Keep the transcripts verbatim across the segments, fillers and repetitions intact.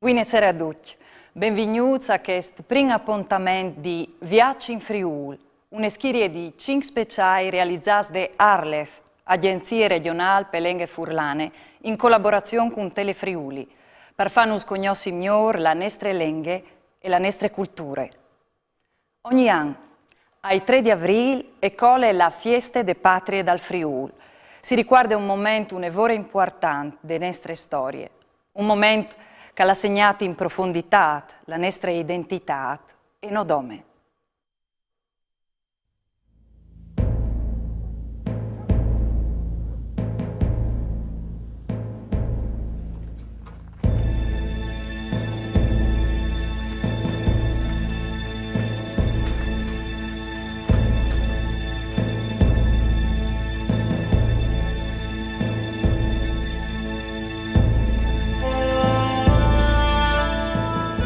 Buine sere a ducj. Benvignûts a chest prin apontament di Viaç in Friûl, une schirie di cinc speciâi realizâts de ARLeF, Agjenzie Regjonâl pe Lenghe Furlane, in colaborazion cun Telefriuli, par fânus cognossi miôr la nestre lenghe e la nestre culture. Ogni an, ai trê di Avrîl, e cole la Fieste de Patrie dal Friûl. Si ricuarde un moment une vore impuartant de nestre storie, un moment che al à segnât in profonditât la nestre identitât e no dome.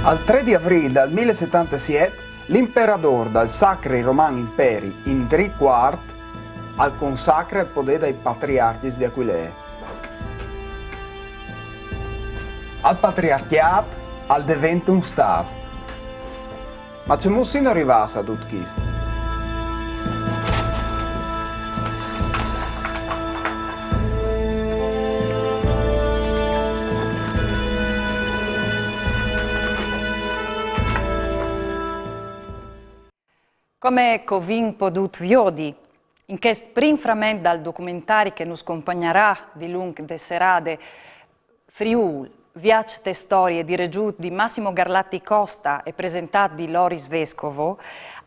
Al trê di Avrîl dal mil e setantesiet, l'imperadôr dal Sacri Roman Imperi, Indrì cuart, al consacre il podê dai patriarcjis di Aquilee. Al patriarcjât al devente un stât. Ma cemût sino rivâts a dut chist? Come che o vin podût viodi, in chest prin frament dal documentari che nus compagnarà dilunc de serade, Friûl, Viaç te storie, diregjût di Massimo Garlatti Costa e presentât di Loris Vescovo,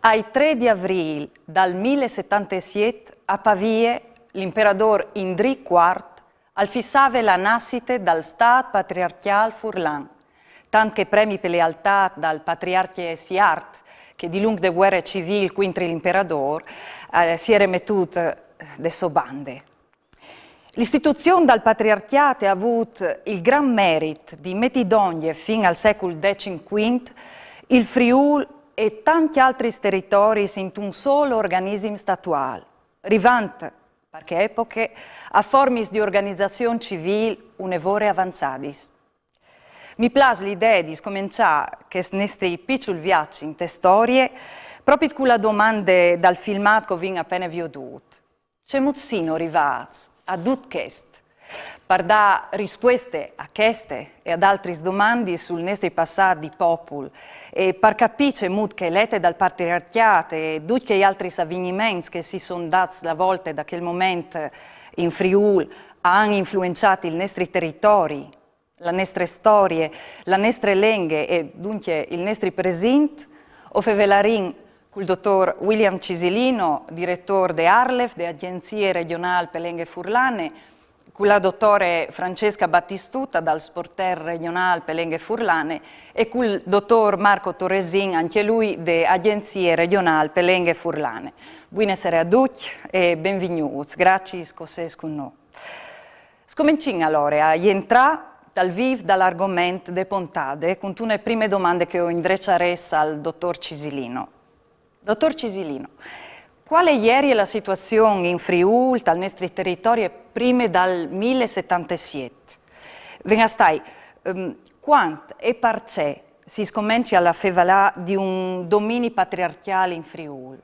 ai trê di Avrîl dal mil e setantesiet a Pavie l'imperadôr Indrì cuart al fissave la nassite dal stât patriarcjâl furlan, tant che premi pe lealtât dal patriarcje Siart, che dilunc de vuere civîl cuintri l'imperadôr, eh, si jere metût, eh, de sô bande. L'istituzion dal patriarcjât e à vût il grant merit di meti dongje fin al secul decim cuint il Friûl e tancj altris teritoris intun sôl organisim statuâl, rivant, par chê epoche, a formis di organizazion civîl une vore avanzadis. Mi plâs l'idee di scomençâ chest nestri piçul viaç inte storie propit cu la domande dal filmât che o vin a pene viodût. Cemût sino rivâts a dut chest? Par dâ rispueste a cheste e ad altris domandis sul nestri passât di popul e par capî cemût che l'ete dal patriarcjât e ducj chei altris avigniments che si son dâts la volte da chel moment in Friûl a àn influençât il nestri teritori, la nestre storie, la nestre lenghe e duncje il nestri presint, o fevelarìn cul dotôr William Cisilino, diretôr de ARLeF, de Agjenzie Regjonâl pe Lenghe Furlane, cu la dotore Francesca Battistuta dal Sportel Regjonâl pe Lenghe Furlane e cul dotôr Marco Toresin, ancje lui de Agjenzie Regjonâl pe Lenghe Furlane. Buine sere a ducj e benvignûts, graciis che o sês cun nô. Scomencìn alore a jentrâ tal vîf dal argoment de pontade cuntune prime domande che o indreçarès al dotôr Cisilino. Dotôr Cisilino, cuale jerie la situazion in Friûl, tal nestri teritori, prime dal mil e setantesiet? Ven a stâi, ehm, cuant e parcè si scomencial a fevelâ di un domini patriarcjâl in Friûl?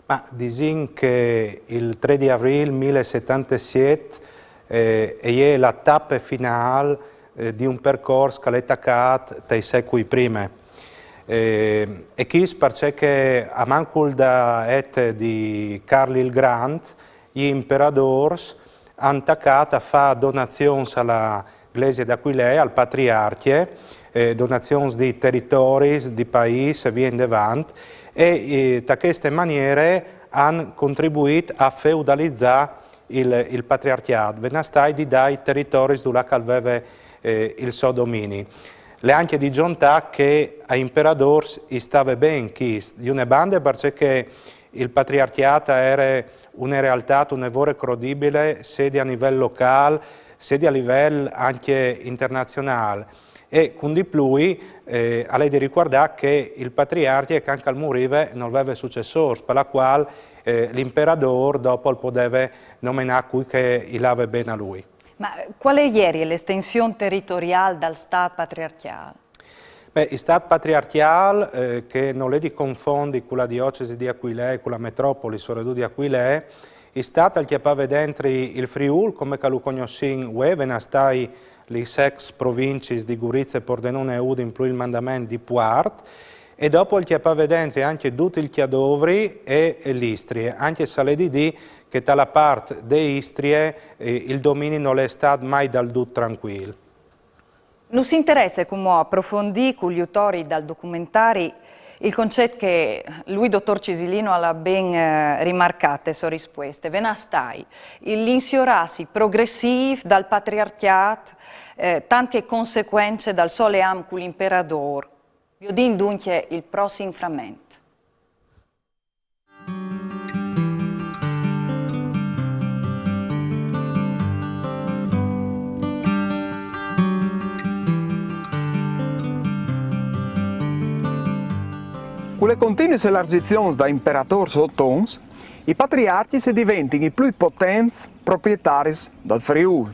Ma disìn che il trê di Avrîl mil e setantesiet, eh, e je la tape finâl, eh, di un percors che al è tacât tai secui prime. Eh, e chist parcè che a mancul da ete di Carl il Grant, i imperadôrs a àn tacât a fâ donazions a la Glesie d'Aquilee, al patriarcje, eh, donazions di teritoris, di paîs e vie indevant, e, eh, ta cheste maniere a àn contribuît a feudalizâ il, il patriarcjât, ven a stâi di dâi teritoris dulà che al veve, eh, il so domini. Al è ancje di zontâ che ai imperadôrs i stave ben chist, di une bande parcè che il patriarcjât al jere une realtât une vore crodibile, sedi a nivel locâl, sedi a nivel ancje internazionâl. E cun di plui, eh, al è di ricuardâ che il patriarcje, cuant che al murive, nol veve sucessôrs, par la cuâl, eh, l'imperadôr dopo al podeve nomenâ cui che i lave ben a lui. Ma cuale jerie l'estension teritoriâl dal stât patriarcjâl? Eh, il stat patriarcjâl, eh, che nol è di confondi cu la diocesi di Aquilee, cu la metropoli, soredut di Aquilee, il stat al cjapave dentri il Friûl, come che lu cognossìn vuê, ven a stâi lis ex provincis di Gurize, Pordenone e Udin, plui il mandament di Puart, e dopo al cjapave dentri ancje dut il Cjadovri e, e l'Istrie, ancje se al è di dî che ta la part de Istrie, eh, il domini nol è stât mai dal dut trancuil. Nus interesse cumò aprofondî cul jutori dal documentari il concet che lui, dotor Cisilino, al à ben, eh, rimarcât te sô rispueste, ven a stâi l'insiorâsi progressîf dal patriarcjât, eh, tant che consecuence dal so leam cul imperadôr. Viodìn duncje il prossim fragment. Cu lis continuis elargizions da imperadôrs otons, i patriarcjis a deventin i plui potents proprietaris dal Friûl.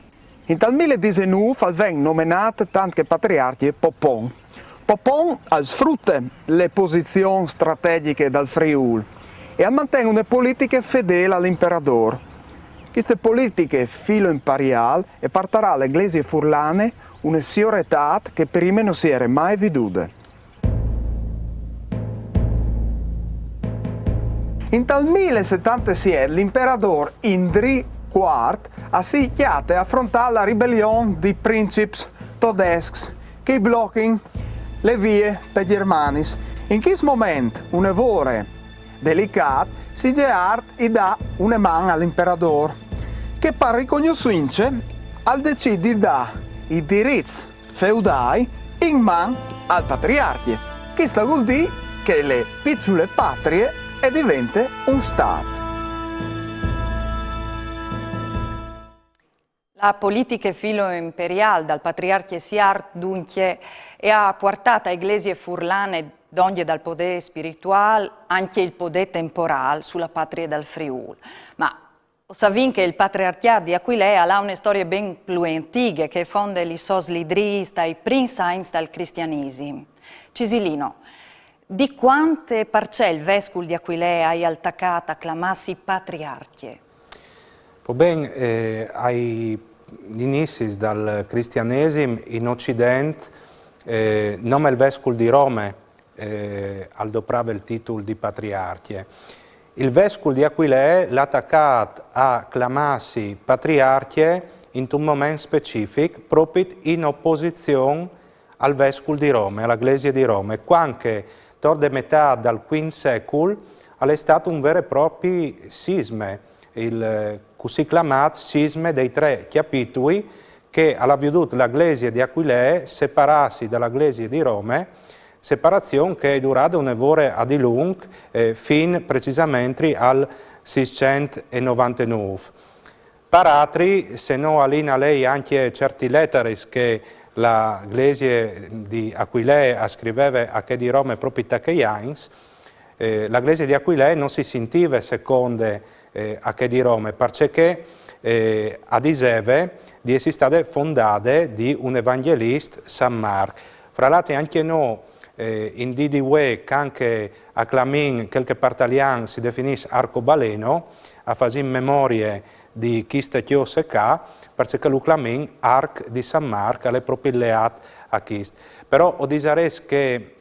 Intal mil e disenûf al ven nomenât tant che patriarcje Popon. Popon al sfrute lis posizions strategjichis dal Friûl e al manten une politiche fedêl al imperadôr. Cheste politiche filoimperiâl e puartarà a la Glesie furlane une sioretât che prime no si jere mai vidude. Intal mil e setantesiet l'imperadôr Indrì cuart a si cjate a afrontâ la ribelion dai princips todescs che a blochin lis viis pes Gjermanis. In chest moment, une vore delicât, si je art di dâ une man al imperadôr, che par ricognossince al decît di dâ i dirits feudâi in man al patriarcje. Chest al vûl dî che la piçule patrie e devente un stât. La politiche filoimperiâl dal patriarcje Siart, duncje, e à puartât ae Glesie furlane, dongje dal podê spirituâl, ancje il podê temporâl su la patrie dal Friûl. Ma o savìn che il patriarcjât di Aquilee al à une storie ben plui antighe, che e fonde lis sôs lidrîs tai prins agns dal cristianisim. Cisilino, di cuant e parcè il vescul di Aquilee aial tacât a clamâsi patriarcje? Po ben, eh, ai iniziis dal cristianesim in Ocident, eh, nome il vescul di Rome, eh, al doprave il titul di patriarcje. Il vescul di Aquilee al à tacât a clamâsi patriarcje intun moment specific, propit in oposizion al vescul di Rome, a la Glesie di Rome, cuant che tor de metât dal cuint secul al è stât un vêr e propi sisme, il, eh, cussì clamât sisme dai trê cjapitui, che al à viodût la Glesie di Aquilee separâsi da la Glesie di Rome, separazion che e je durade une vore a dilunc, eh, fin precisamentri al sîscent e novantenûf. Par altri, se no o lin a lei ancje ciertis letaris che la Glesie di Aquilee e scriveve a chê di Rome propit ta chei agns, eh, la Glesie di Aquilee no si sintive seconde, eh, a chê di Rome, parcè che, eh, e diseve di jessi stade fondade di un evangjeliist, San Marc. Fra l'altri ancje nô, eh, in dì di vuê, cuant che a clamìn chel che par talian si definìs arcobaleno, a fasìn memorie di cheste cjose ca, parcè che lu clamìn arc di San Marc, al è propit leât a chest. Però o disarès che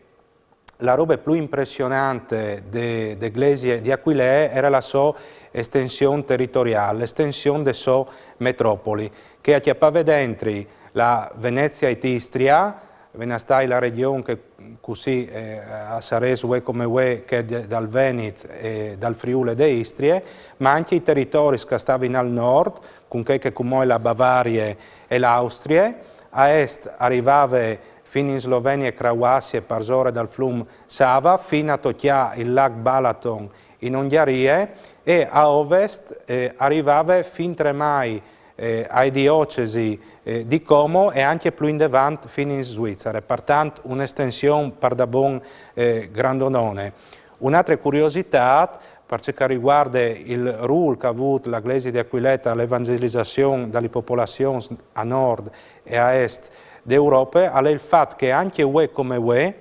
la robe plui impressionante de, de Glesie di Aquilee e jere la sô estension teritoriâl, l'estension de sô metropoli, che e cjapave dentri la Venezia e Istria, ven a stâi la regjon che cussì, eh, a sarès vuê come vuê chê de, dal Venit e dal Friûl e de Istrie, ma ancje i teritoris che a stavin al nord, cun chê che cumò e je la Bavarie e la Austrie, a est a rivave fin in Slovenie e Croazie parsore dal flum Sava, fin a tocjâ il lâc Balaton in Ungjarie, e a ovest, eh, a rivave fintremai, eh, ae diocesi, eh, di Como e ancje plui indevant fin in Svizzere, par tant une estension pardabon, eh, grandonone. Une altre curiositât, par ce che al rivuarde il rûl che e à vût la Glesie di Aquilee ta la evangjelizazion da lis popolazions a nord e a est d'Europe al è il fat che ancje vuê come vuê,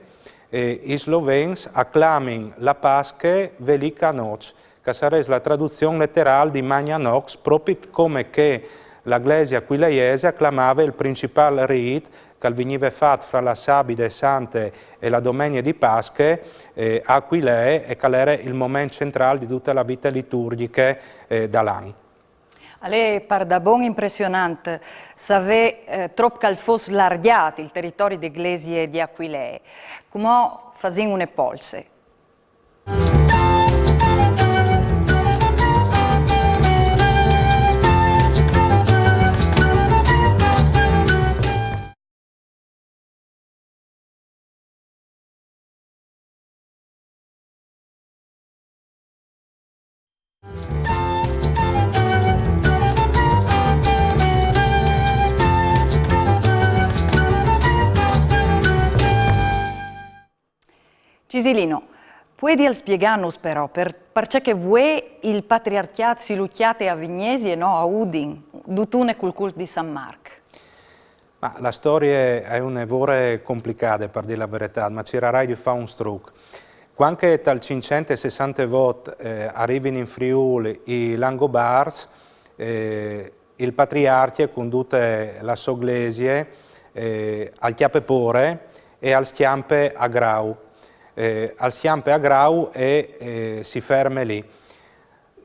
eh, i slovens a clamin la Pasche Velika noç, che a sarès la traduzion leterâl di Magna Nox, propit come che la Glesie aquileiese a clamave il principâl rît che al vignive fat fra la Sabide Sante e la Domenie di Pasche, eh, a Aquilee, e che al jere il moment centrâl di dute la vite liturgjiche, eh, dal an. Al è pardabon impressionant savê, eh, trop che al fos slargjât il teritori de Glesie di Aquilee. Cumò fasìn une polse. Cisilino, puedial spiegânus però par-, parcè che vuê il patriarcjât si lu cjate a Vignesie e no a Udin, dutune cul cult di San Marc? Ma la storie e je une vore complicade, par dî la veretât, ma cirarai di fâ un struc. Cuant che tal cinccent e sessantevot, eh, a rivin in Friûl i Langobarts, eh, il patriarcje, cun dute la sô glesie, eh, al cjape pôre e al scjampe a Grau. Eh, al scjampe a Grau e, eh, si ferme li.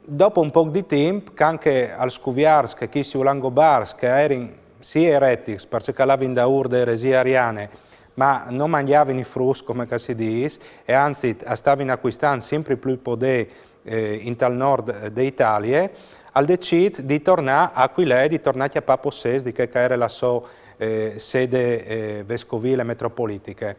Dopo un pôc di timp, cuant che al scuviars che chescj Langobarts che a jerin sì eretics, parcè che a lavin daûr de eresie ariane, ma no mangjavin i fruts, come che si dîs, e anzit a stavin acuistant simpri plui podê, eh, intal nord de Italie, al decît di tornâ a Aquilee, di tornâ a cjapâ possès di chê che a jere la sô, eh, sede, eh, vescovile metropolitiche.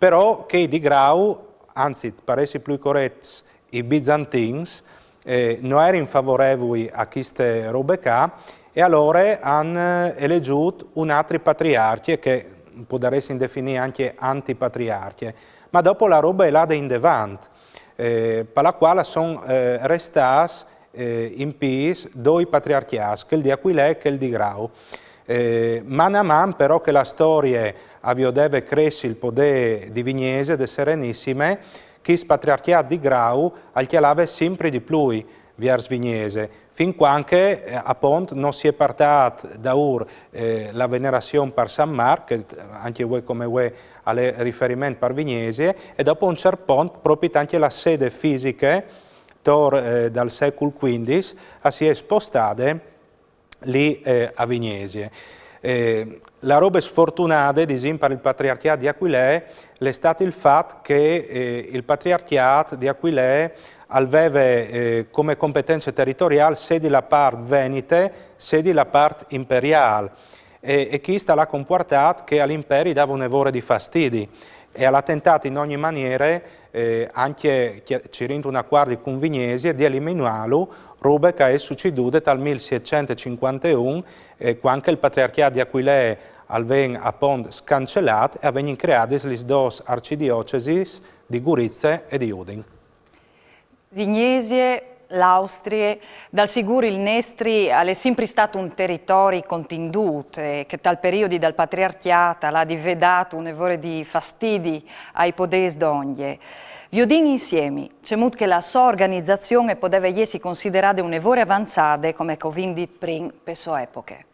Però chei di Grau, anzit, par jessi plui corets, i bizantins, eh, no jerin favorevui a cheste robe ca, e alore a àn, eh, elegjût un altri patriarcje, che podaressin definî ancje antipatriarcje. Ma dopo la robe e je lade indevant, eh, par la cuâl a son, eh, restâts, eh, in pîts doi patriarcjâts, chel di Aquilee e chel di Grau. Eh, man a man però che la storie a viodeve cressi il podê di Vignesie, de Serenissime, chest patriarcjât di Grau al cjalave simpri di plui viers Vignesie, fin cuant che, eh, apont no si è puartât daûr, eh, la venerazion par San Marc, che ancje vuê come vuê al è riferiment par Vignesie, e dopo a un ciert pont propit ancje la sede fisiche, tor, eh, dal secul cuindis, a si è spostade li, eh, a Vignesie. Eh, la robe sfortunade, disìn, par il patriarcjât di Aquilee, al è stât il fat che, eh, il patriarcjât di Aquilee al veve, eh, come competence teritoriâl sedi la part venite, sedi la part imperiâl. E, e chest al à compuartât che al imperi al dave une vore di fastidi e al à tentât in ogni maniere, eh, ancje cje-, cirint un acuardi cun Vignesie, di eliminâlu, robe che e je sucedude tal mil sietcent e cincuanteun, eh, cuant che il patriarcjât di Aquilee al ven apont scancelât e a vegnin creadis lis dôs arcidiocesis di Gurize e di Udin. Vignesie, l'Austrie, dal sigûr il nestri al è simpri stât un teritori contindût, eh, che tal periodi dal patriarcjât al à di vê dât une vore di fastidi ai podês dongje. Viodìn insiemi cemût che la sô organizazion e podeve jessi considerade une vore avanzade, come che o vin dit prin, pe sô epoche.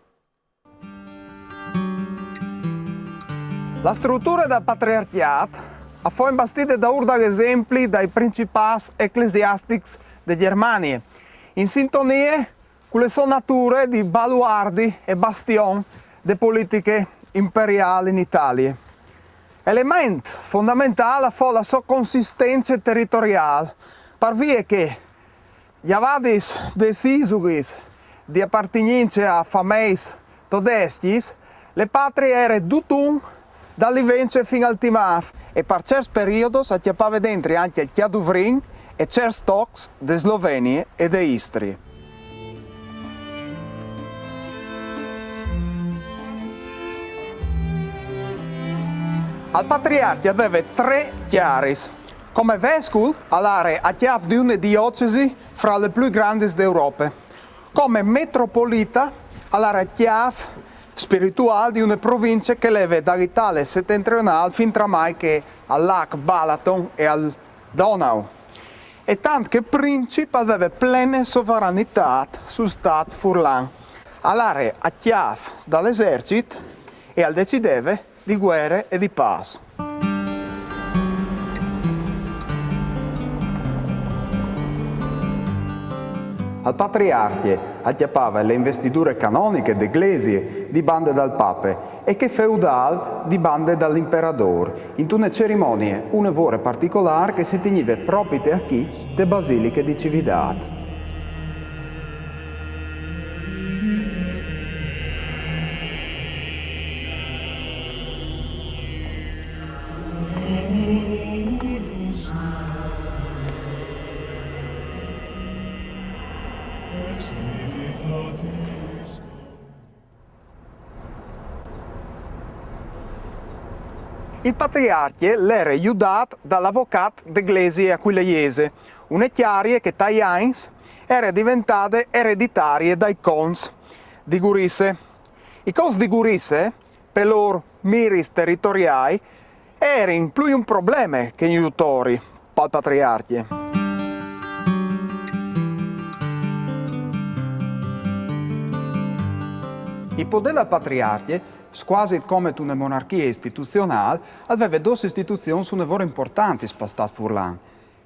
La struture dal patriarcjât a foin bastide daûr dal esempli dai principâts eclesiastics de Gjermanie, in sintonie cu la sô nature di baluardi e bastion de politiche imperiâl in Italie. Element fondamentâl a fo la sô consistence teritoriâl, par vie che, gjavadis des isulis di apartignince a fameis todescjis, la patrie e jere dutun dal Livence fin al Timâf, e par cierts periodos a cjapave dentri ancje il Cjaduvrin e cierts tocs de Slovenie e de Istrie. Al patriarcje al veve trê cjaris. Come vescul al jere a cjâf di une diocesi fra lis plui grandis de Europe. Come metropolite al jere a cjâf spirituâl di une provincie che e leve dal Itale setentrionâl fin tramai che al lâc Balaton e al Donau. E tant che princip al veve plene sovaranitât sul stât furlan. Al jere a cjâf dal esercit e al decideve di vuere e di pâs. Al patriarcje al cjapave le investidure canoniche de glesie di bande dal pape e chê feudâl di bande dal imperadôr, intune cerimonie une vore particolâr che si tignive propit achì te basiliche di Cividât. Il patriarcje al jere judât dal avocât de glesie aquileiese, une cjarie che tai agns e jere deventade ereditarie dai conts di Gurize. I conts di Gurize, pe lôr miris teritoriâi, a jerin plui un probleme che un jutori pal patriarcje. Il podê dal patriarcje, scuasi come intune monarchie istituzionâl, al veve dôs istituzions une vore impuartantis pal stât furlan,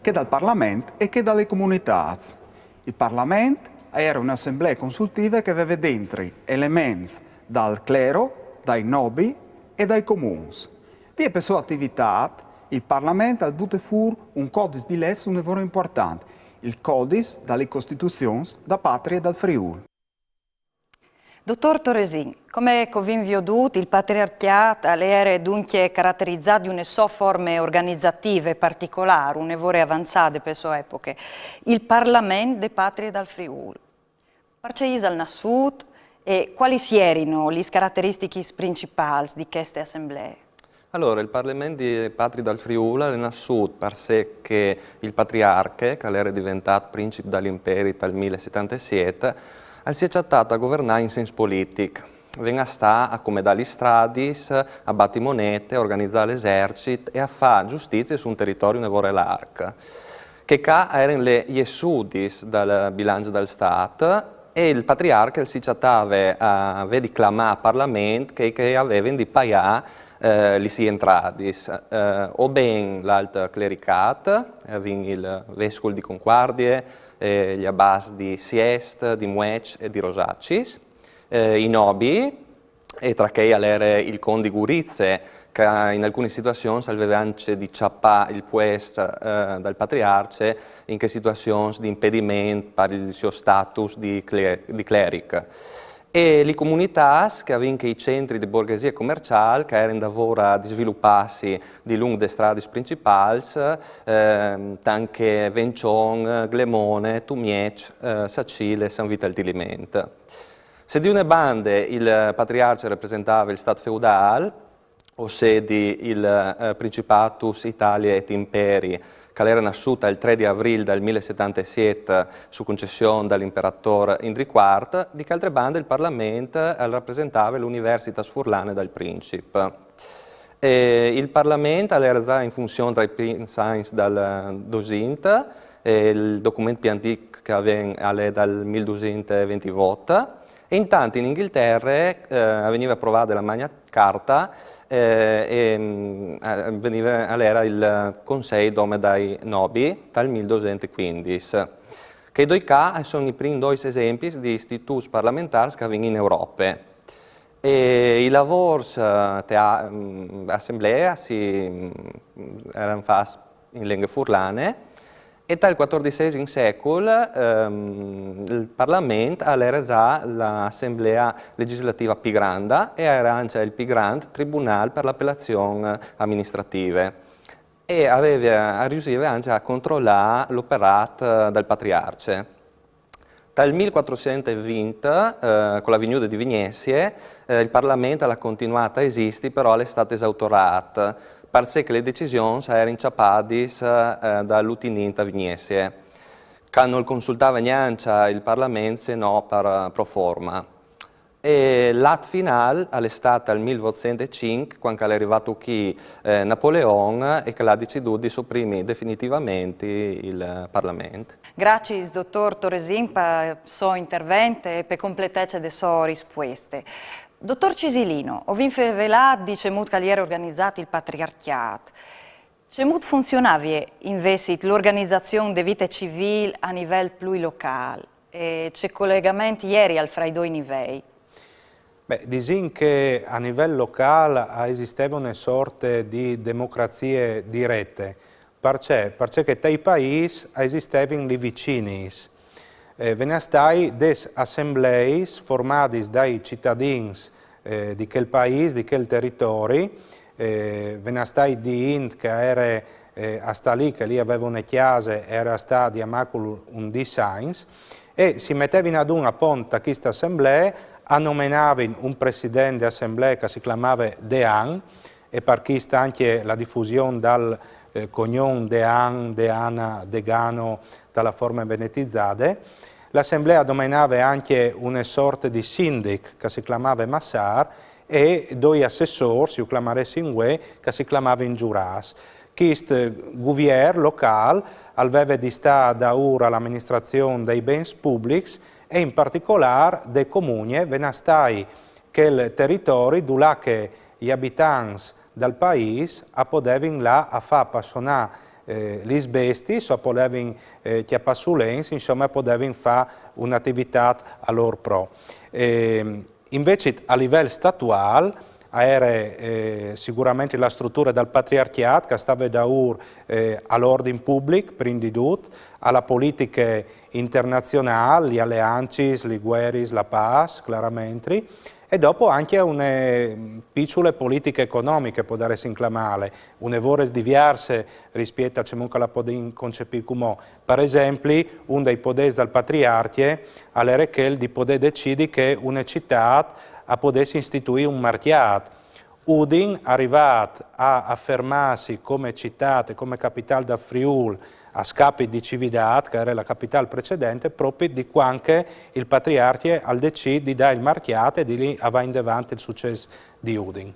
chê dal parlament e chê da lis comunitâts. Il parlament al jere une assemblee consultive che e veve dentri elements dal clero, dai nobii e dai comuns. Vie pe sô ativitât, il parlament al bute fûr un codis di leçs une vore impuartant, il codis da lis costituzions da Patrie e dal Friûl. Dotôr Toresin, come che o vin viodût, il patriarcjât al jere duncje caraterizât di une sô forme organizative particolâr, une vore avanzade pe sô epoche, il parlament de Patrie e dal Friûl. Parcè isal nassût e cualis jerin lis carateristichis principâls di cheste assemblee? Alore, il parlament de Patrie e dal Friûl al è nassût parcè che il patriarcje, che al jere deventât princip dal imperi tal mil e setantesiet, al si è cjatât a governâ in sens politic. Ven a stâ a comedâ lis stradis, a bati monete, a organizâ l'esercit e a fâ justizie su un teritori une vore larc. Chê ca a jerin lis jessudis dal bilanç dal stât e il patriarcje al si cjatave a vê di clamâ a parlament chei che a vevin di paiâ, eh, lis entradis, eh, o ben l'alt clericât, eh, vin il vescul di Concuardie, eh, i abats di Siest, di Mueç e di Rosacis, eh, i nobii, e tra chei al jere il cont di Gurize, che in alcunis situazions al veve ancje di cjapâ il puest, eh, dal patriarcje in chês situazions di impediment pal siô status di cle-, di cleric. E lis comunitâts, che a vin chei centris di borghesie comerciâl, che a jerin davôr a svilupâsi dilunc des stradis principâls, ehm, tant che Vençon, Glemone, Tumieç, eh, Sacile, San Vît dal Tiliment. Se di une bande il patriarcje al rapresentave il stât feudâl, o sedi il, eh, Principatus Italiae et Imperii, che al jere nassût il trê di Avrîl dal mil e setantesiet su concession dal imperatôr Indri cuart, di chê altre bande il parlament al rapresentave la Universitas Furlane dal Princip. E il parlament al jere za in funzion tra i prins agns dal Dusinte, e il document plui antîc che o vin al è dal mil dusinte e ventî vot, e intant in Inghiltere, eh, al vegnive aprovade la Magna Carta, eh, e, mm, eh, al vegnive, al jere il consei dome dai nobii dal mil dusinte e cuindis. Chei doi ca a son i prins doi esempis di istituts parlamentârs che o vin in Europe. E i lavôrs, eh, te a-, mm, assemblee si, mm, a jerin fats in lenghe furlane, e tal cuatordissesim secul, ehm, il parlament al jere za la assemblea legislativa plui granda e al jere ancje il plui grant tribunâl par la apelazion aministrative. E al veve, al riusive ancje a controlâ l'operât, eh, dal patriarcje. Tal mil cuatrusint e vint, eh, cu la vignude di Vignesie, eh, il parlament al à continuât a esisti, però al è stât esautorât, parcè che lis decisions a jerin cjapadis, eh, dal lutinint a Vignesie, che nol consultave gnancje il parlament se no par, eh, pro forma. E l'at final al è stat al mil votcent e cinc, quand che al è rivât chi, eh, Napoleon e che l'ha decidût di suprimi definitivamenti il Parlament. Graciis, dotor Toresin, pa so intervent e pe completece de so rispueste. Dotor Cisilino, o vin fevelât di cemût che al jere organizât il patriarcjât. Cemût funzionavie invezit l'organizazion de vite civîl a nivel plui locâl? E ce colegamenti jerial fra i doi nivei? Beh, disìn che a nivel locâl a esisteve une sorte di democrazie direte. Parcè? Parcè che tai paîs a esistevin li viciniis. Eh, vegnan stai des assembleis formadis dai citadins, eh, di chel paîs, di chel teritori, eh, vegnan stai di int che a jere, eh, a stâ li, che li a veve une cjase, e a jere a stâ di amacul un dîs agns, e si metevin adun a pont a chiste assemblee, a nomenavin un president de assemblee che si clamave dean, e par chest ancje la difusion dal, eh, cognon dean, deana, degano, ta la forme venetizade. L'assemblea a nomenave ancje une sorte di sindic che si clamave massâr e doi assessôrs, ju clamaressin vuê, che si clamavin giurâts. Chist guvier locâl al veve di stâ daûr a l'aministrazion dai bens publics e in particolâr de comugne vegnan stai chel teritori dulà che i abitants dal paîs a podevin lâ a fâ passonâ, eh, lis bestiis, o a podevin, eh, cjapâ sulens, insome, a podevin fâ une ativitât a lôr pro. Ehm, invezit a livel statuâl a jere, eh, siguramentri la struture dal patriarcjât che a stave daûr, eh, al ordin public, prin di dut, a la politiche internazionâl, lis aleancis, lis vueris, la pâs, claramentri, e dopo ancje une piçule politiche economiche, podaressin clamâle, une vore diviarse rispiet a cemût che la podìn concepî cumò. Par esempli, un dai podês dal patriarcje al jere chel di podê decidi che une citât a podès istituî un marcjât. Udin, rivât a afermâsi come citât e come capitâl dal Friûl a scapit di Cividât, che a jere la capitâl precedente, propit di cuant che il patriarcje al decît di dâ il marcjât e di lâ a lâ indevant il sucès di Udin.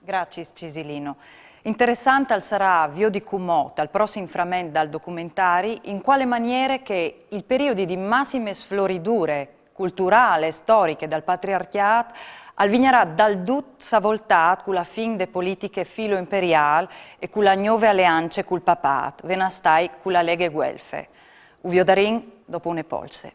Graciis, Cisilino. Interessant al sarà viodi cumò, tal prossim frament dal documentari, in cuale maniere che il periodi di massime sfloridure culturâl e storiche dal patriarcjât al vignarà dal dut savoltât cu la fin de politiche filo-imperiâl e cu la gnove aleance cul papât, vegnan stai cu la Leghe Guelfe. U viodarìn dopo une polse.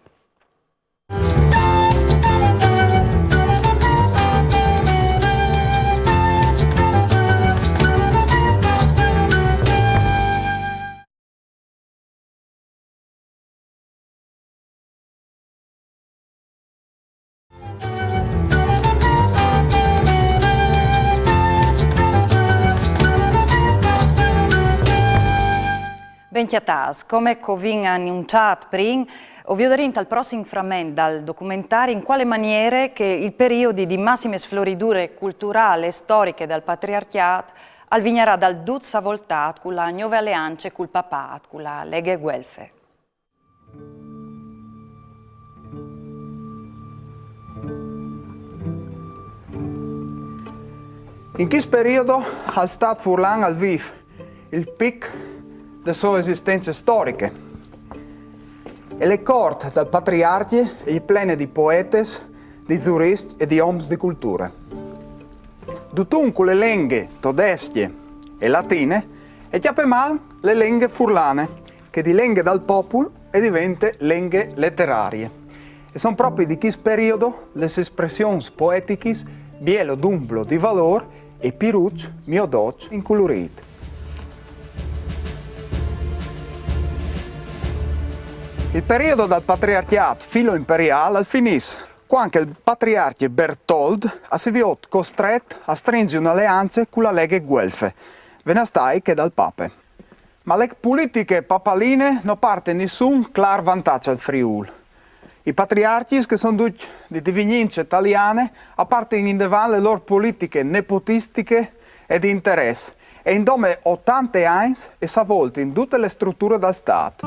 Ben cjatâts, come che o vin anunciât prin, o viodarìn tal prossim frament dal documentari in cuale maniere che il periodi di massime sfloridure culturâl e storiche dal patriarcjât al vignarà dal dut savoltât cu la gnove aleance cul papât, cu la Leghe Guelfe. In chist periodo al Stât furlan al vîf il pic de sô esistence storiche. E le cort dal patriarcje e je plene di poetes, di zurist e di oms di culture. Dutun cu le lenghe todescje e latine e cjape man le lenghe furlane, che di lenghe dal popul e divente lenghe leterarie. E son propit di chist periodo les espressions poetichis bielo dumplo di valôr e piruç mio doç inculurît. Il periodo dal patriarcjât filo-imperiâl al finìs cuant che il patriarcje Bertold a si viôt costret a strinzi une aleance cu la Leghe Guelfe, vegnan stai chê dal pape. Ma le politiche papaline no parte nissun clâr vantaç al Friûl. I patriarcjis, che son ducj di divinince taliane, a puartin indevant le lôr politiche nepotistiche e di interès, e in dome otante agns e savoltin dute le struture dal Stât.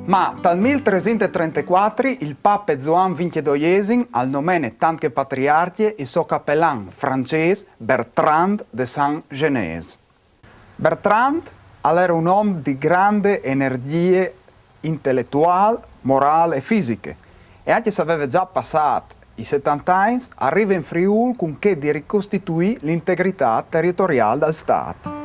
Ma tal mil tresinte trentequatri il pape Zuan vincjedoiesim al nomene tant che patriarcje il so capelan francês Bertrand de Saint-Genès. Bertrand al jere un om di grande energjie inteletuâl, morâl e fisiche, e ancje se al veve za passât i setante agns, al rive in Friûl cun chê di ricostituî la integritât teritoriâl dal Stât.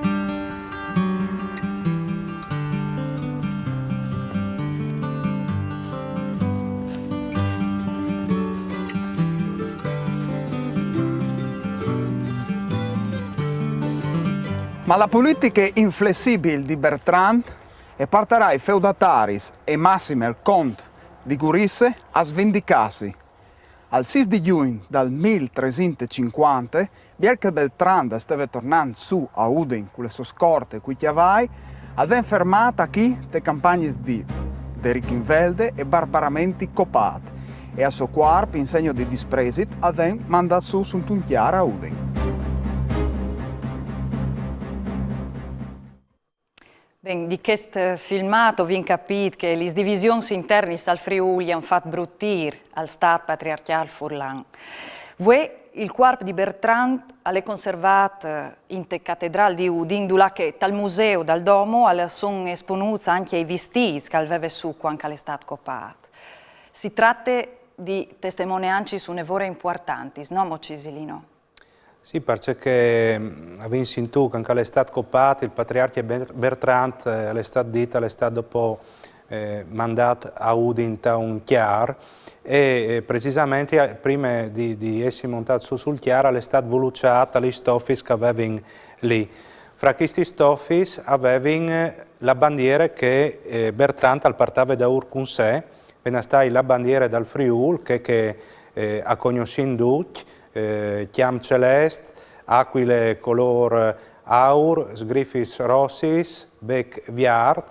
Ma la politiche inflessibil di Bertrand e puartarà i feudataris e massime il cont di Gurize a svindicâsi. Al sîs di Jugn dal mil tresinte cincuante, biel che Bertrand al steve tornant sù a Udin cu la sô scorte e cui cjavai, al ven fermât achì tes campagnis di Rickenfelde e barbaramenti copât, e al so cuarp, in segno di dispresit, al ven mandât sù suntun cjar a Udin. Ben, di chest filmât o vin capît che lis divisions internis al Friûl i àn fat brut tîr al stât patriarcjâl furlan. Vuê il cuarp di Bertrand al è conservât, eh, inte catedrale di Udin, dulà che tal museu dal Domo al son esponûts ancje i vistîts che al veve sù cuant che al è stât copât. Si trate di testemoneancis une vore impuartantis, no mo, Cisilino? Sì, parcè che, mm, o vin sintût che cuant che al è stât copât il patriarcje Ber-, Bertrand, eh, al è stât dit, al è stât dopo, eh, mandât a Udin ta un cjar, e, eh, precisamentri, eh, prime di, di jessi montât sù sul cjar, al è stât vuluçât a lis tofis che a vevin li. Fra chestis tofis a vevin, eh, la bandiere che, eh, Bertrand al puartave daûr cun se, veve stât la bandiere dal Friûl, che, che, eh, a cognossìn ducj, eh, cjamp celest, acuile colôr aur, sgrifis rossis, bec viart,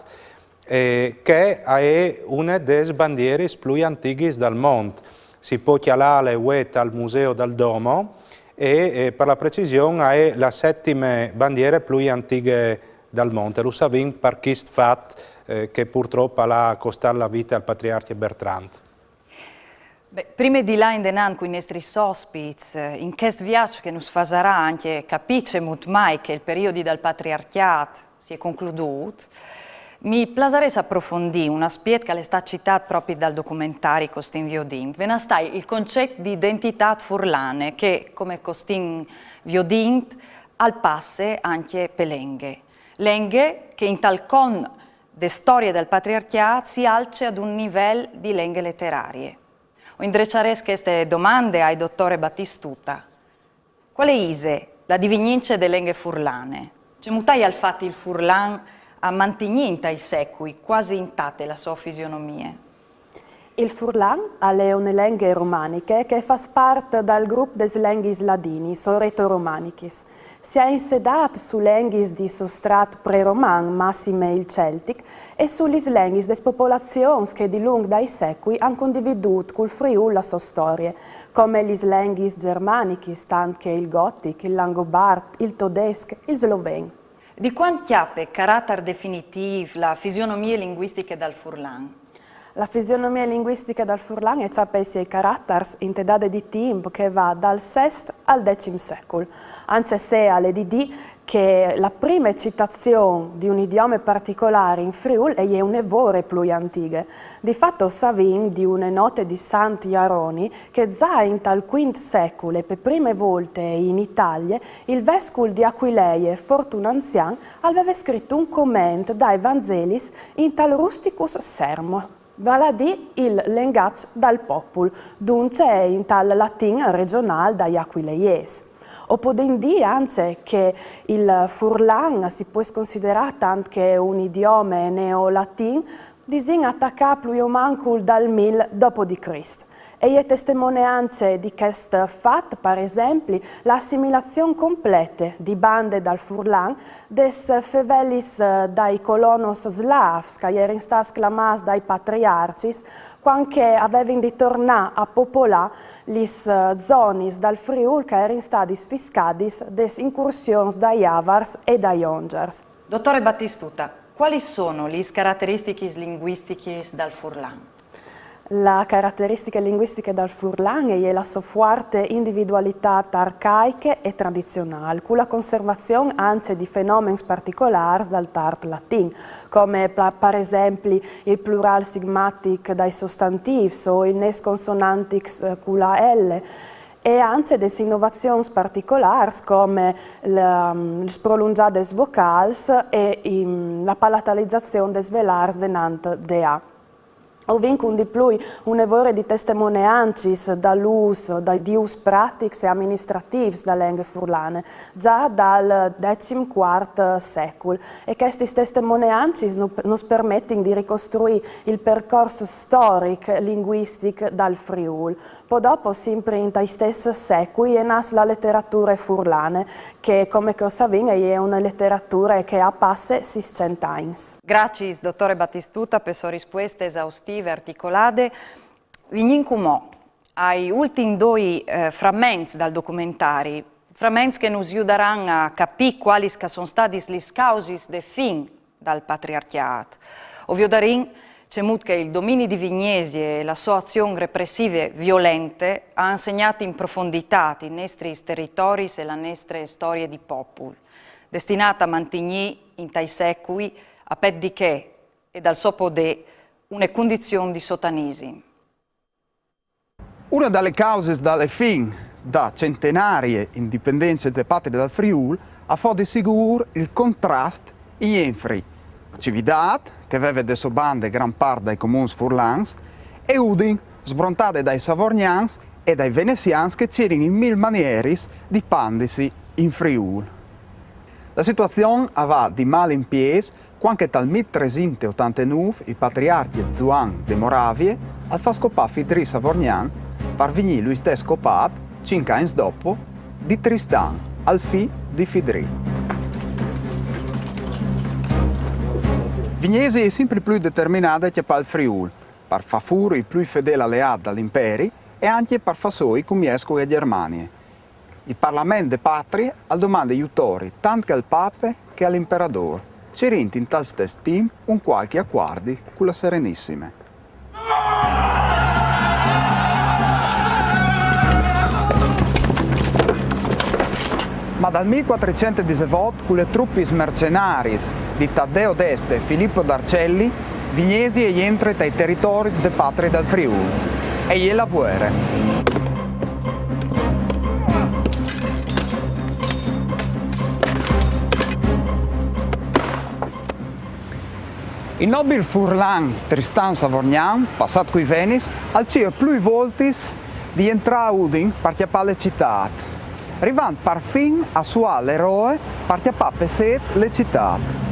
eh, che e je une des bandieris plui antighis dal mont. Si pò cjalâle vuê tal Museu dal Domo, e, eh, par la precision e je la setime bandiere plui antighe dal mont. E lu savìn par chest fat, eh, che purtrop al à costât la vite al patriarcje Bertrand. Beh, prime di lâ indenant cui nestris ospits, eh, in chest viaç che nus fasarà ancje capî cemût mai che il periodi dal patriarcjât si è concludût, mi plasarès aprofondî un aspiet che al è stât citât propit dal documentari che o stin viodint, vegn a stâi il concet di identitât furlane che, come che o stin viodint, al passe ancje pe lenghe. Lenghe che intal con de storie dal patriarcjât si alce ad un nivel di lenghe leterarie. O indreçarès cheste domande ae dotore Battistuta. Cuale ise la divignince de lenghe furlane? Cemût aial fat il furlan a mantignî intai secui cuasi intate la sô fisionomie? Il furlan al è une lenghe romaniche che e fâs part dal grup des lenghis ladinis o retoromanichis. Si à insedât su lenghis di sostrât preroman, massime il celtic, e su lis lenghis des popolazions che dilunc dai secui a àn condividût cul Friûl la sô storie, come lis lenghis gjermanichis, tant che il gotic, il langobart, il todesc, il sloven. Di cuant cjape caratar definitîf la fisionomie linguistiche dal furlan? La fisionomie linguistiche dal furlan e cjape i siei caratars inte dade di timp che e va dal sest al decim secul, ancje se al è di dî che la prime citazion di un idiome particolâr in Friûl e je une vore plui antighe. Di fat o savìn di une note di Sant Jaroni che za intal cuint secul e pe prime volte in Italie il vescul di Aquilee Fortun Anzian al veve scrit un comment dai Vanzelis intal rusticus sermo, vâl a dî il lengaç dal popul, duncje intal latin regjonâl dai aquileiês. O podìn dî ancje che il furlan si pues considerâ tant che un idiome neolatin, disìn atacât plui o mancul dal mil dopo di Crist. E je testemoneance di chest fat, par esempli, la assimilazion complete di bande dal furlan des fevelis, eh, dai colonos slâfs, che a jerin stâts clamâts dai patriarcis, cuant che a vevin di tornâ a popolâ lis, eh, zonis dal Friûl che a jerin stadis fiscadis des incursions dai Avars e dai Ongiars. Dotore Battistuta, Qualis sono lis carateristichis linguistichis dal furlan? La carateristiche linguistiche dal furlan e je la sô fuarte individualitât arcaiche e tradizionâl, cu la conservazion ancje di fenomens particolârs dal tart latin, come pla- par esempli il plurâl sigmatic dai sostantîfs o il nês consonantic, eh, cu la L, e ancje des inovazions particolârs come la- lis prolungjades vocâls e im, la palatalizazion des velârs denant de A. O vin cun di plui une vore di testemoneancis dal ûs, dai, di ûs pratics e aministratîfs da lenghe furlane, za dal decim cuart secul. E chestis testemoneancis nu- nus permetin di ricostruî il percors storic, linguistic dal Friûl. Po dopo, simpri intai stes secui, e nas la leterature furlane, che, come che o savin, e je une leterature che e à passe sîscent agns. Graciis, dotore Batistuta, pe sô rispueste esaustive e articolade. Vignìn cumò ai ultins doi, eh, framents dal documentari, framents che nus judaran a capî cualis che a son stadis lis causis de fin dal patriarcjât. O viodarìn cemût che il domini di Vignesie e la sô azion repressive violente à insegnât in profonditât i nestris teritoris e la nestre storie di popul, destinât a mantignî intai secui, a pet di chê e dal so podê, une condizion di sotanisim. Une da lis causis da la fin da centenarie indipendence de Patrie dal Friûl e fo di sigûr il contrast jenfri Cividât, che e veve de sô bande gran part dai comuns furlans, e Udin, sbrontade dai savorgnans e dai venessians che a cirin in mil manieris di pandisi in Friûl. La situazion e va di mâl in pîs cuant che tal mil tresinte e otantenûf il patriarcje Zuan de Moravie al fâs copâ Fidrì Savorgnan par vignî lui stes copât, cinc agns dopo, di Tristan, il fi di Fidrì. Vignesie e je simpri plui determinade a cjapâ il Friûl, par fâ fûr il plui fedêl aleât dal imperi e ancje par fâ sô i cumiès cu la Gjermanie. Il parlament de Patrie al domande jutori tant che al pape che al imperadôr, cirint intal stes timp un cualchi acuardi cu la Serenissime. Ma dal mil cuatricent e disevot, cu lis trupis mercenariis di Taddeo d'Este e Filippo d'Arcelli, Vignesie e jentre tai teritoris de Patrie dal Friûl. E je la vuere. Il nobil furlan Tristan Savorgnan, passât cui Venis, al cîr plui voltis di jentrâ a Udin par cjapâ la citât, rivant parfin a suâ la roe par cjapâ pe sêt la citât.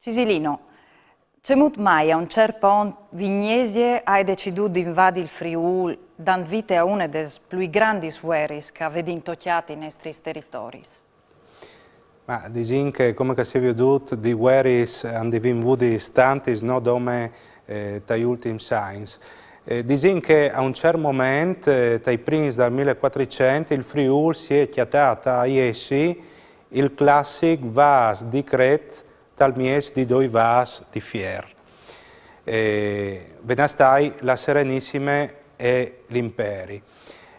Cisilino, cemût mai a un cert pont Vignesie e à decidût di invadi il Friûl, dant vite a une des plui grandis vueris che a vedin tocjât i nestris teritoris? Ma disìn che, come che si è viodût, di vueris a 'nd vin vudis tantis, no dome, eh, tai ultims agns. Eh, disìn che a un cert moment, eh, tai prins dal mil cuatricent, il Friûl si è cjatât a jessi il classic vâs di cret tal mieç di doi vâs di fier. Eh, ven a stâi la Serenissime e l'Imperi.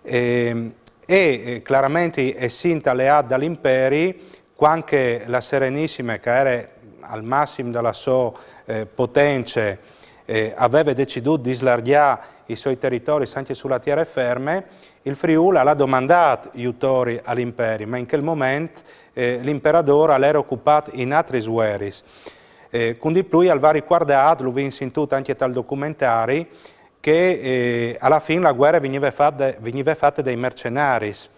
Eh, e, eh, claramentri, essint aleât dal Imperi, cuant che la Serenissime, che e jere al massim de sô, eh, potence, eh, e veve decidût di slargjâ i siei teritoris ancje su la tiere ferme, il Friûl al à domandât jutori al Imperi, ma in chel moment, eh, l'imperadôr al jere ocupât in altris vueris. Eh, cun di plui al va ricuardât, lu vin sintût ancje tal documentari, che, eh, a la fin la vuere e vignive fate, vignive fate dai mercenaris,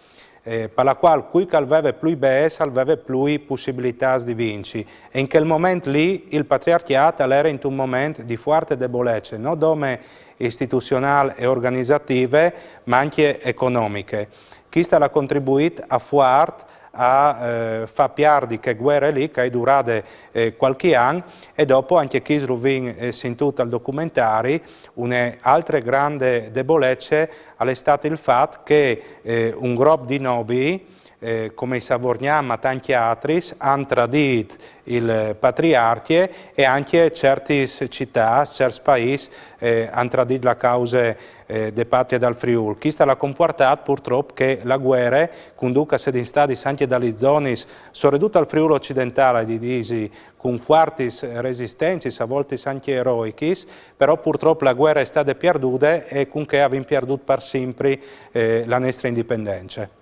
eh, par la cuâl cui che al veve plui bêçs al veve plui pussibilitâts di vinci. E in chel moment li il patriarcjât al jere intun moment di fuarte debolece, no dome istituzionâl e organizative, ma ancje economiche. Chest al à contribuît a fuart a eh, fâ piardi chê vuere li, che e je durade eh, cualchi an, e dopo ancje chi lu vin eh, sintût tal documentari, une altre grande debolece al è stât il fat che eh, un grop di nobii, eh, come i Savorgnan, ma tancj altris, a àn tradît il patriarcje e ancje ciertis citâts, cierts paîs eh, a àn tradît la cause eh, de Patrie dal Friûl. Chest al à compuartât purtrop che la vuere, cun dut che a sedin stadis ancje da lis zonis, soredut al Friûl ocidentâl, ai di dîsi, cun fuartis resistencis, a voltis ancje eroichis, però purtrop la vuere e je stade pierdude e cun chê o vin pierdût par simpri eh, la nestre indipendence.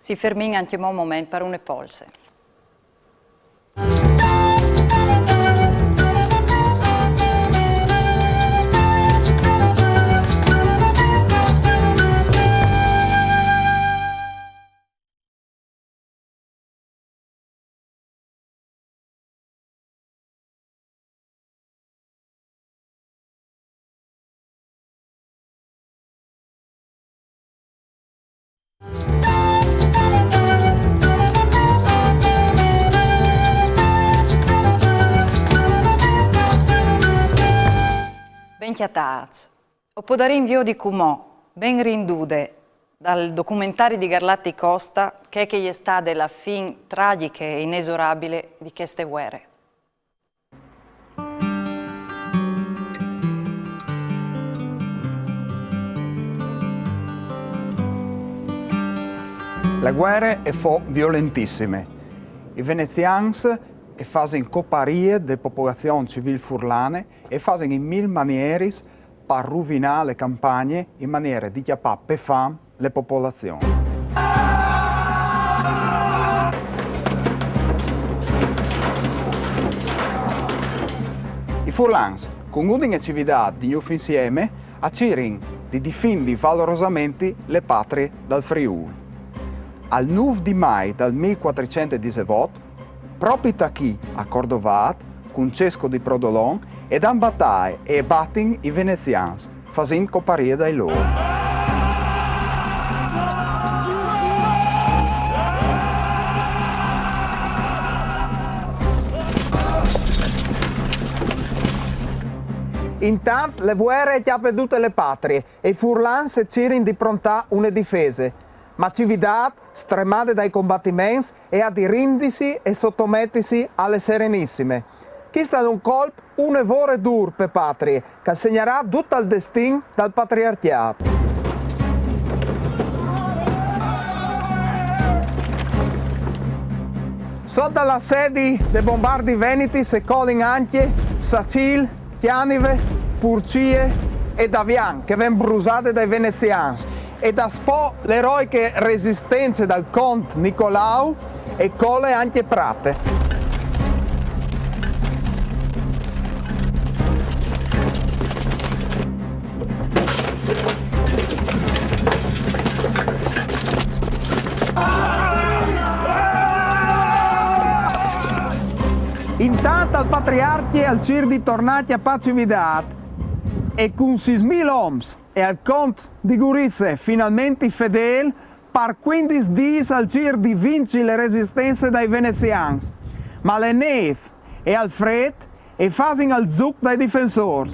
Si fermìn ancjemò un moment par une polse. Ben cjatâts. O podarìn viodi cumò, ben rindude, dal documentari di Garlatti Costa, chê che e je stade la fin tragjiche e inesorabile di cheste vuere. La vuere e fo violentissime. I venezians e fasin coparie de popolazion civîl furlane e fasin in mil manieris par ruvinâ le campagne in maniere di cjapâ pe fam le popolazion. I furlans, cun Udin e Cividât di gnûf insiemi, a cirin di difindi valorosamenti le patrie dal Friûl. Al nûf di Mai dal mil cuatricent e disevot, propit achì a Cordovât, cun Cesco di Prodolon, e dan bataie e batin i venezians, fasint coparie dai lôr. Intant le vuere e cjape dute le patrie e i furlans e cirin di prontâ une difese. Ma Cividât, stremade dai combatiments, e à di rindisi e sotometisi a le Serenissime. Chist al è un colp une vore dûr pe patrie, che al segnarà dut il destin dal patriarcjât. Sot dal assedi de bombardi veneti se colin ancje Sacîl, Cjanive, Purcie e Davian, che ven brusade dai venezians, e daspò le eroiche resistence dal cont Nicolau e cole ancje Prate. Intant al patriarcje al cîr di tornâ a cjapâ Cividât e cun sîs mil oms e al cont di Gurize finalmentri fedêl, par cuindis dîs al cîr di vinci le resistence dai venezians. Ma le nêf e al frêt e fasin il zûc dai difensôrs.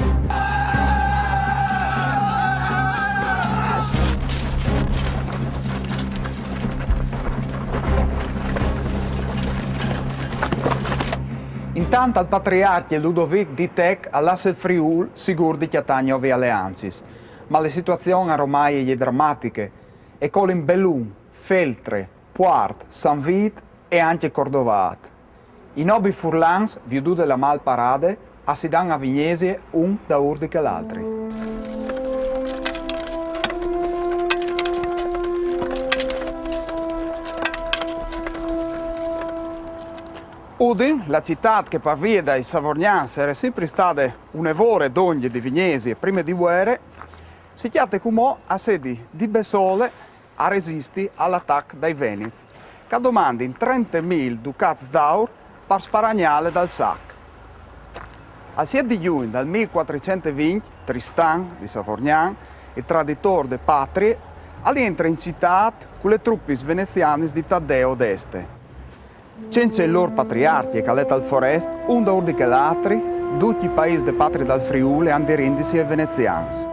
Intant al patriarcje Ludovic di Tec al lasse il Friûl sigûr di cjatâ gnovis aleancis. Ma le situazion aromai e je dramatiche. E colin Belun, Feltre, Puart, San Vît e ancje Cordovât. I nobii furlans, viodût la mâl parade, a si dan a Vignesie un daûr di chel altri. Udin, la citât che par vie dai Savorgnans e jere simpri stade une vore dongje di Vignesie prime di vuere, si cjate cumò a sedi di bessole a resisti al atac dai Venits, che a domandin trentemil ducats d'aur par sparagnâle dal sac. Al siet di Jugn dal mil cuatricent e vincj, Tristan di Savorgnan, il traditôr de patrie, Al jentre in citât cu lis trupis venezianis di Taddeo d'Este. Cence il lôr patriarcje, che al è tal forest, un daûr di chel altri, ducj i paîs de Patrie dal Friûl a àn di rindisi ai venezians.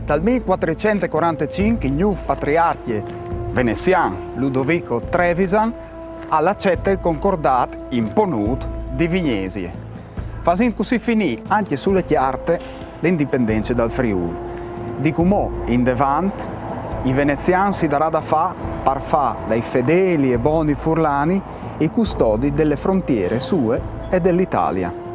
Dal mil cuatricent e cuarantecinc il gnûf patriarcje venezian Ludovico Trevisan al acete il concordât imponût di Vignesie, fasint cussì finî ancje su la cjarte la indipendence dal Friûl. Di cumò indevant, i venezians si darà da fâ par fâ dai fedeli e boni furlani i custodis de frontiere sue e de Italie.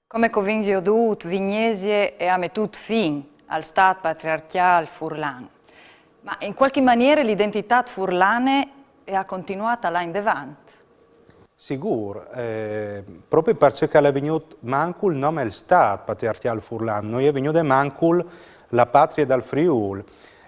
Come che o vin viodût, Vignesie e à metût fin al stât patriarcjâl furlan. Ma in cualchi maniere la identitât furlane e à continuât a lâ indevant? Sigûr, eh, propit parcè che al è vignût mancul nome il stât patriarcjâl furlan, no je vignude mancul la Patrie dal Friûl,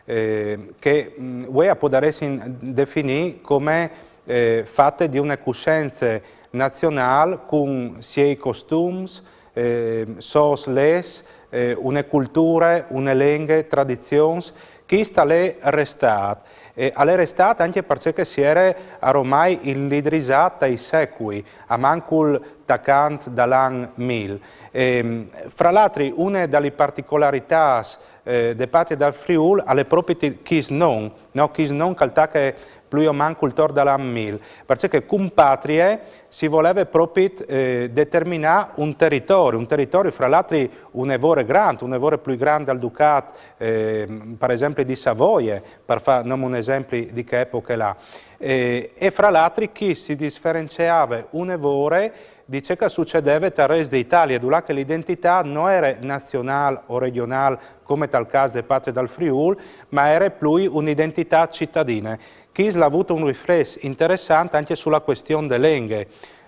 eh, che, mm, vuê o podaressin definî come, eh, fate di une cussence nazionâl cun siei costums, eh, sôs leçs, eh, une culture, une lenghe, tradizions. Chist al è restât. E al è restât ancje parcè che si jere aromai inlidrisât tai secui, a mancul tacant dal an mil. E, fra l'altri, une da lis particolaritâts, eh, de Patrie dal Friûl al è propit chist non, no? Chist non che al tache plui o mancul tor dal an mil, parcè che cun patrie si voleve propit, eh, determinâ un teritori, un teritori fra l'altri une vore grant, une vore plui grant dal ducât, eh, par esempli di Savoie, par fâ nome un esempli di chê epoche là. E, e fra l'altri chì si disferenceave une vore di ce che al sucedeve tal rest de Italie, dulà che la identitât no jere nazionâl o regjonâl come tal câs de Patrie dal Friûl, ma e jere plui une identitât citadine. Chist al à vût un riflès interessant ancje su la cuestion de lenghe.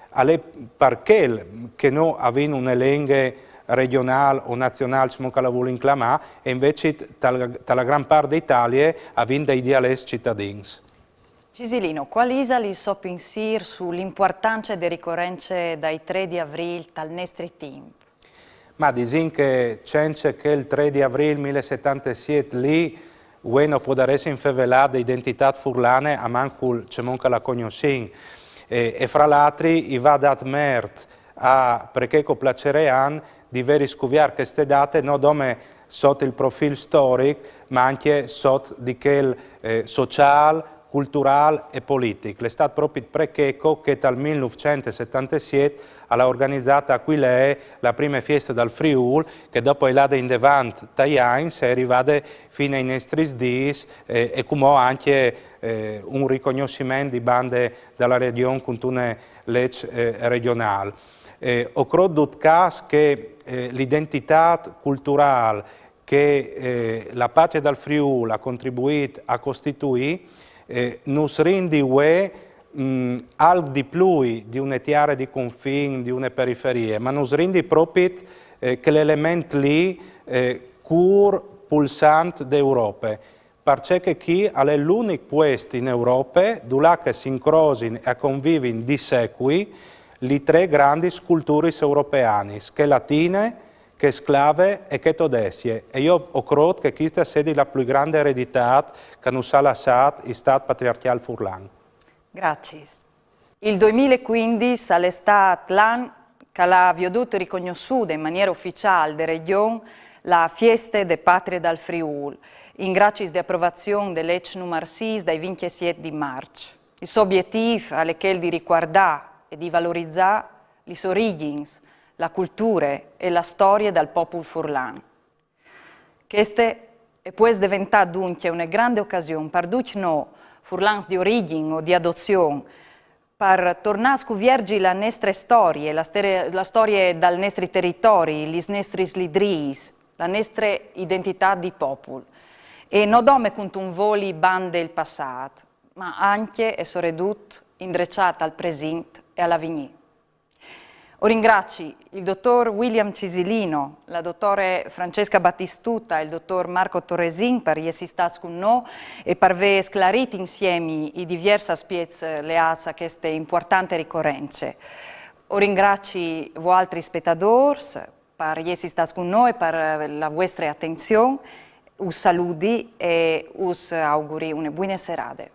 Al è par chel che nô o vin une lenghe regjonâl o nazionâl, cemût che la vulìn clamâ, e invezit ta la, ta la grant part de Italie o vin dai dialets citadins. Cisilino, cuâl isal il so pinsîr su la impuartance de ricorence dai trê di Avrîl tal nestri timp? Ma disìn che cence chel trê di Avrîl mil e setantesiet li, vuê no podaressin fevelâ de identitât furlane a mancul cemût che la cognossìn. E, e fra l'altri i va dât mert a Precheco Placerean di vê riscuviert cheste date no dome sot il profîl storic, ma ancje sot di chel, eh, sociâl, culturâl e politic. Al è stât propit Precheco che tal mil nûfcent e setantesiet al à organizât a Aquilee la prime fieste dal Friûl, che dopo e je lade indevant tai agns e je rivade fin ai nestris dîs, eh, e cumò ancje, eh, un ricognossiment di bande da la regjon cuntune leç, eh, regjonâl. Eh, o crôt dut câs che, eh, la identitât culturâl che, eh, la Patrie dal Friûl e à contribuît a costituî, eh, nus rindi vuê, mm, alc di plui di une tiare di confin, di une periferie, ma nus rindi propit, eh, chel element li, eh, cûr pulsant de Europe. Parcè che chi al è l'unic puest in Europe dulà che si incrosin e a convivin di secui lis trê grandis culturis europeanis, chê latine, chê sclave e chê todescje. E jo o crôt che cheste e sedi la plui grande ereditât che nus à lassât il stât patriarcjâl furlan. Graciis. Il doi mil e cuindis al è stât l'an che al à viodût ricognossude in maniere uficiâl de regjon la Fieste de Patrie dal Friûl, in graciis de aprovazion de leç numar sîs dai vincjesiet di Març. Il so obietîf al è chel di ricuardâ e di valorizâ lis origjins, la culture e la storie dal popul furlan. Cheste e pues deventâ duncje une grande ocasion par ducj nô, furlans di origjin o di adozion, par tornâ a scuvierzi la nestre storie, la stere-, la storie dal nestri teritori, lis nestris lidriis, la nestre identitât di popul. E no dome cuntun voli bande il passât, ma ancje e soredut indreçâ tal presint e al avignî. O ringrazi il dottor William Cisilino, la dottore Francesca Battistuta e il dottor Marco Torresin par jessi stats cun nô e par vê sclarît insiemi i diviers aspiets leâts a cheste impuartante ricorence. O ringrazi voaltris spetadôrs par jessi stats cun nô e par la vuestre atenzion. Us saludi e us auguri une buine serade.